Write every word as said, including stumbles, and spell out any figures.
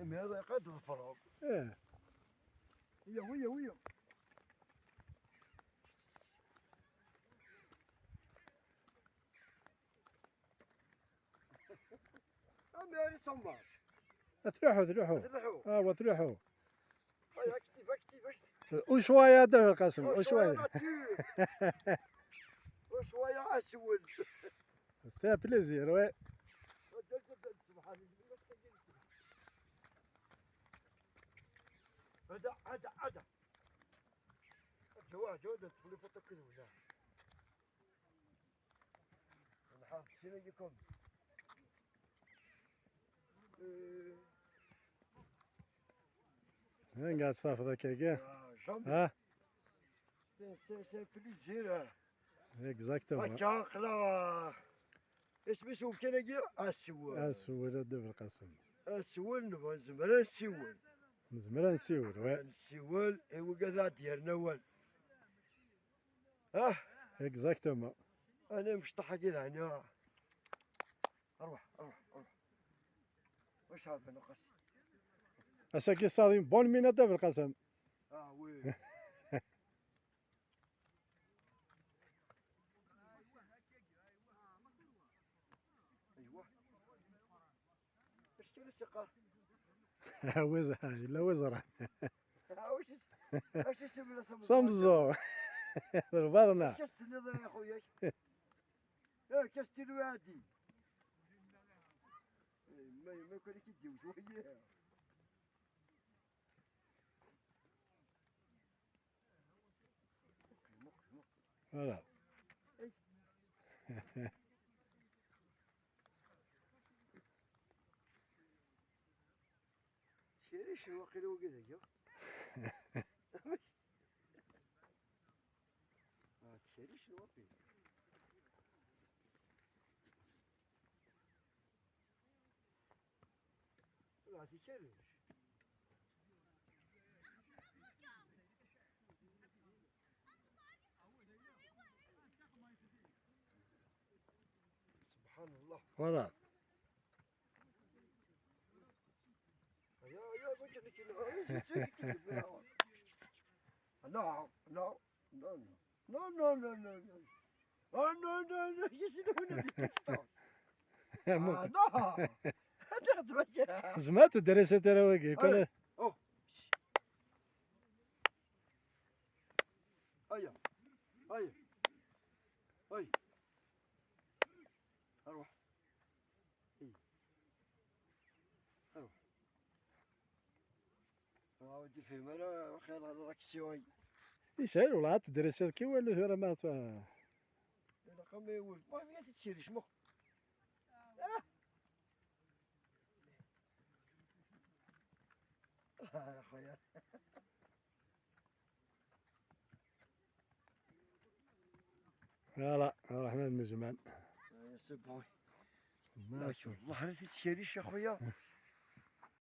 Imir ad ḍefreɣ. Eh. Iya, iya, iya. Amir, it's so much. Tluḥu, tluḥu. Tluḥu. Ah, wa tluḥu. Ay, active, active, active. Ucwaya, Dda Belqasem, ucwaya. Ucwaya, aswel. C'est un plaisir, ouais. هذا، هذا، هذا. جوا، جوا، ده تخلي فوتو كذا ولا؟ نحاول تسينا يجيكم. إيه. Anga ad tafeḍ akka-agi. Ah, jamais. Ha? C'est, c'est, c'est un plaisir, hein. Exactement. Akka, aql-aɣ, ah, isem-is umkan-agi? Aswel. Aswel, a Dda Belqasem. Aswel, nebɣa nezmer ad nsiwel. Nezmer ad nsiwel, ouais. Ad nsiwel i wigad ad d-yerren awal. Ah. Exactement. Ana imecṭaḥ-agi d ɛni. Arwaḥ, arwaḥ, arwaḥ. Wac ɛerfen uqas. Ass-agi saḍin bonne mine a Dda Belqasem. Ah oui. Aywa. Acu kan i s-yeqqar? Wi ẓ-, yella wi ẓran. Ah, wac is-, acu isem-nnes am s ameẓẓuɣ? D lbaḍna. Acu as-tenniḍ a xuya-k? Ah, Castillo iɛeddi. Eh, ma, ma kan i k-id-iwet waya. Voilà. Ttkerricen waqila wagi dagi. Ah, ttkerricen waqila. Tura ttkerric. سبحان الله. Voilà. يا، يا، ما كان كده. لا، لا، لا، لا، لا. لا، لا، لا، لا، لا. آه، لا، لا، لا، يا سيدي، هنا بيتكتر. آه، لا. هذا غدوة جاء. زعما تدري سترة ويكي، كل أوه. هيا. هيا. هيا. أروح. إيه. أروح. آه، ودي فهم أنا، وخير على راك شوي. يسهل والله، عاد تدري سير كي ولو ثورة ما ت-، لا، قام يولد. ما في تسيري، شمخ. آه. آه، يا خويا. Voilà، رحنا للمزمان. آه، يا سي بوي. ما لا، شاء الله. والله أنا تسيريش يا خويا.